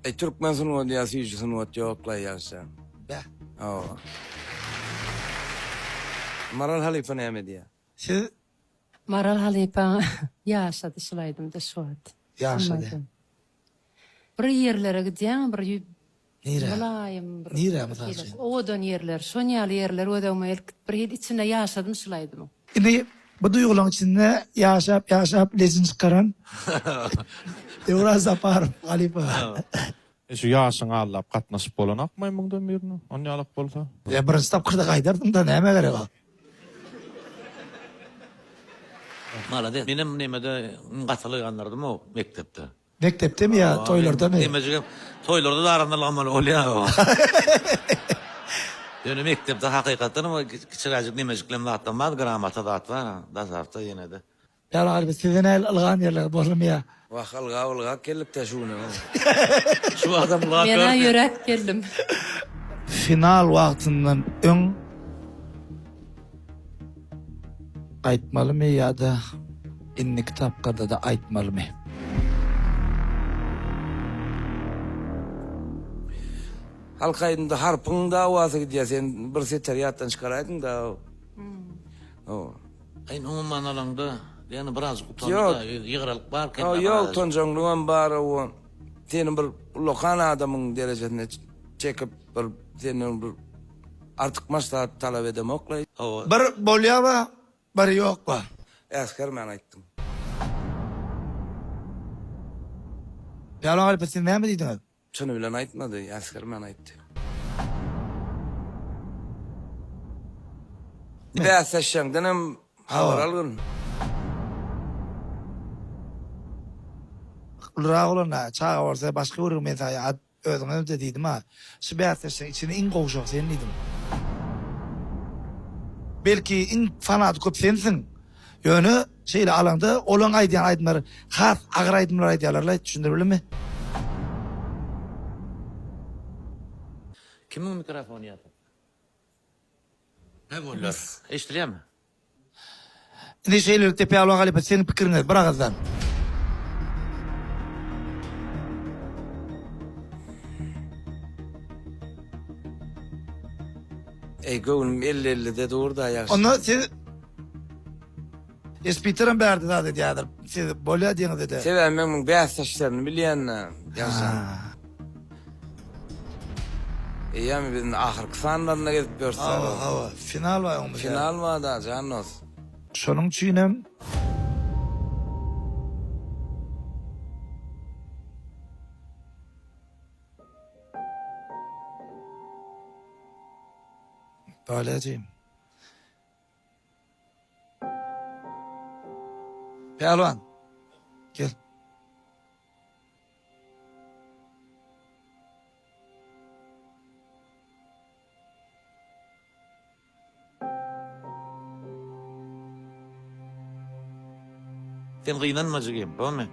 Eý türkmen sungaty ýa süýji sungat ýoklaý ýagşy. Bäh. Hawa. Maral halypa näme diýýär? Siz Maral halypa ýaşady şul aýdymda şu wagt. Ýaşady. Bir ýerlere gidýäň bir Nirä? Mylaýym bir Nirä mysal üçin? Owadan ýerler, şon ýaly ýerler göz öňüme gelip bir hili içinde ýaşadym şul aýdymyň. Indi bu duýgulaň içinde ýaşap ýaşap lejin çykaran Döwran Saparow halypa. E şu ýaşyňy aldap gatnaşyp bolanakmy muňdan birine onýalak bolsa. Ýa birinji tapgyrda gaýdardyňda nämä gerek o. Malades. Menem nemede gaty ylgandyrdymow mekdepde. Mekdepdemi ýa toýlardamy? Nemejigem toýlarda da aranda ylgamaly bolýar. Ýöne mekdepde hakykatdan hem kiçiräjik nemejiklem zatdan bar, gramata zat bar, daşarda ýene-de. Ýaly halypa sizde nähili ylgan ýerler boldumy ýa? Wah ylgap ylgap geldik-dä şu güne. Şu wagtam ylgap Menä ýörüs. ýöräp geldim. Final wagtyndan öň aýtmalymy ýa-da indiki tapgyrda-da aýtmalymy? Halk aýdymda harpyň dawasy gidýär sen bir setir ýatdan çykaraýdyň-da. Hawa. Aýn umuman alaňda ýöne birazjyk utandy Ýok. da ýygralyk bar Ýok, kende ýok utanjaňlygam bar hawa. Seni bir ullakan adamyň derejesine çekip bir senden bir artykmaç zat talap edemokla. Hawa. Bir bolýa bar, bir ýok bar. Äsgermän aýtdyň. Pälwan halypa siz näme diýdiňiz? Çyny bilen aýtmady, äsgermän aýtdy. Bäsleşseňdenem habar algyn. Ulurak bolanda, çaga bolsa başga gürrüň men saňa at özüňem-de diýdim-a. Şu bäsleşigiň içinde iň gowşagy sen diýdim. Belki iň fanaty köp sensiň. Ýöne şeýle alaňda olaň aýdýan aýdymlary has agyr aýdymlar aýdýarlar-laý düşündirip bildim-mi? Kimiň mikrofony ýapyk? Hä bolýar. Eşdilýärmi? Indi şeýlelikde Pälwan halypa siziň pikiriňiz bir agyzdan. Eý göwnüm 50 ellide dur-da ýagşy. Onda siz Espiterem bärde zat edýärdir. Siz bolýa diýeňizde-de. Sebäbi men muň bäsdeşlerini bilýän-dä, ýagşy. Eýýäm biz indi ahyrky sanlarynda gezip ýörüs. Hawa, hawa. Final bar öňümizde. Final bar-da, jan dost. Şonuň üçinem Bolýa jigim. Pälwan. Gel. Sen gynanma jigim, bolmy?